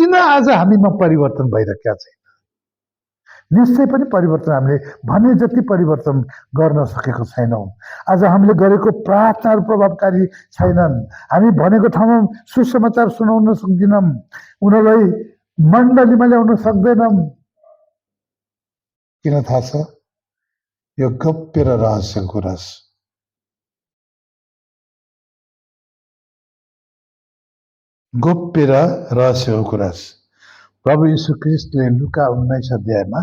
किन आज हामीमा परिवर्तन भइरहेका छैन? निश्चय पनि परिवर्तन हामीले भने जति परिवर्तन गर्न सकेको छैनौँ। आज हामीले गरेको प्रार्थनाहरू प्रभावकारी छैनन्। हामी भनेको ठाउँमा सुसमाचार सुनाउन सक्दैनौँ, उनीहरूलाई मण्डलीमा ल्याउन सक्दैनौँ। किन थाहा छ? यो गप्य र रहस्यको कुरा छ। गोप्य र रहस्यको कुरा छ। प्रभु यीशु ख्रीष्टले लुका 19 अध्यायमा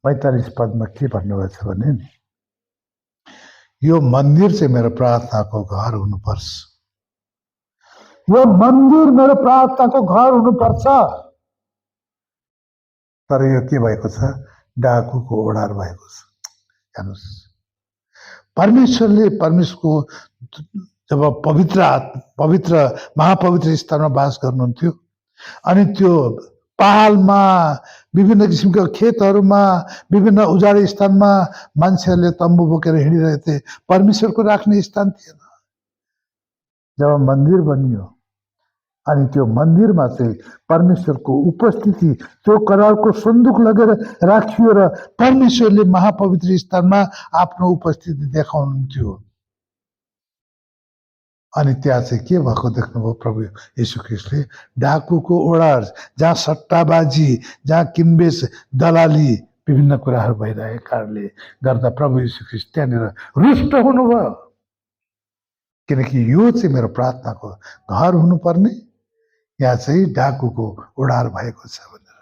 45 पदमा के भन्नुभएको छ भने, यो मन्दिर चाहिँ मेरो प्रार्थनाको घर हुनुपर्छ। यो मन्दिर मेरो प्रार्थनाको घर हुनुपर्छ। तर यो के भएको छ? डाकुको ओडार भएको छ। हेर्नुहोस्, परमेश्वरको जब पवित्र महापवित्र स्थानमा बास गर्नुहुन्थ्यो, अनि त्यो पहालमा विभिन्न किसिमका खेतहरूमा विभिन्न उजाड स्थानमा मान्छेहरूले तम्बु बोकेर हिँडिरहेथे। परमेश्वरको राख्ने स्थान थिएन। जब मन्दिर बनियो अनि त्यो मन्दिरमा चाहिँ परमेश्वरको उपस्थिति, त्यो करारको सन्दुक लगेर राखियो र परमेश्वरले महापवित्र स्थानमा आफ्नो उपस्थिति देखाउनुहुन्थ्यो। अनि त्यहाँ चाहिँ के भएको देख्नुभयो? प्रभु यीशु ख्रीष्टले डाकुको ओडार, जहाँ सट्टाबाजी, जहाँ किनबेच दलाली विभिन्न कुराहरू भइरहेको कारणले गर्दा प्रभु यीशु ख्रीष्ट त्यहाँनिर रुष्ट हुनुभयो। किनकि यो चाहिँ मेरो प्रार्थनाको घर हुनुपर्ने, यहाँ चाहिँ डाकुको ओडार भएको छ भनेर।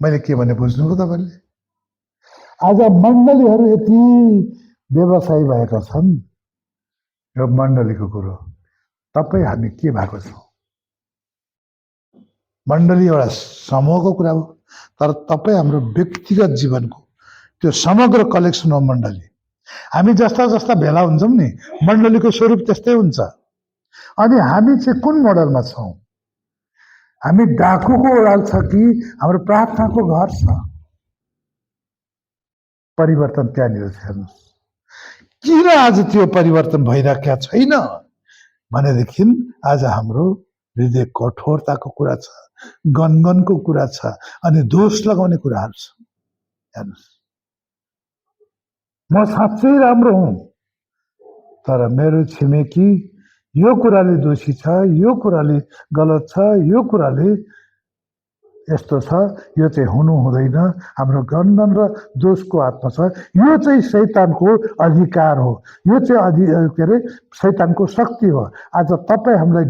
मैले के भने बुझ्नुभयो तपाईँले? आज मण्डलीहरू यति व्यवसायी भएका छन्। यो मण्डलीको कुरो, तपाईँ हामी के भएको छौँ? मण्डली एउटा समूहको कुरा हो, तर तपाईँ हाम्रो व्यक्तिगत जीवनको त्यो समग्र कलेक्सन हो मण्डली। हामी जस्ता जस्ता भेला हुन्छौँ नि, मण्डलीको स्वरूप त्यस्तै हुन्छ। अनि हामी चाहिँ कुन मोडलमा छौँ? हामी डाकुको ओडार छ कि हाम्रो प्रार्थनाको घर छ? परिवर्तन त्यहाँनिर छ। हेर्नुहोस्, किन आज त्यो परिवर्तन भइरहेका छैन भनेदेखि आज हाम्रो हृदय कठोरताको कुरा छ, गनगनको कुरा छ, अनि दोष लगाउने कुराहरू छ। हेर्नुहोस्, म साँच्चै राम्रो हुँ, तर मेरो छिमेकी यो कुराले दोषी छ, यो कुराले गलत छ, यो कुराले यस्तो छ, यो चाहिँ हुनु हुँदैन। हाम्रो गन्धन र दोषको आत्मा छ। यो चाहिँ शैतानको अधिकार हो, यो चाहिँ शैतानको शक्ति हो। आज तपाईँ हामीलाई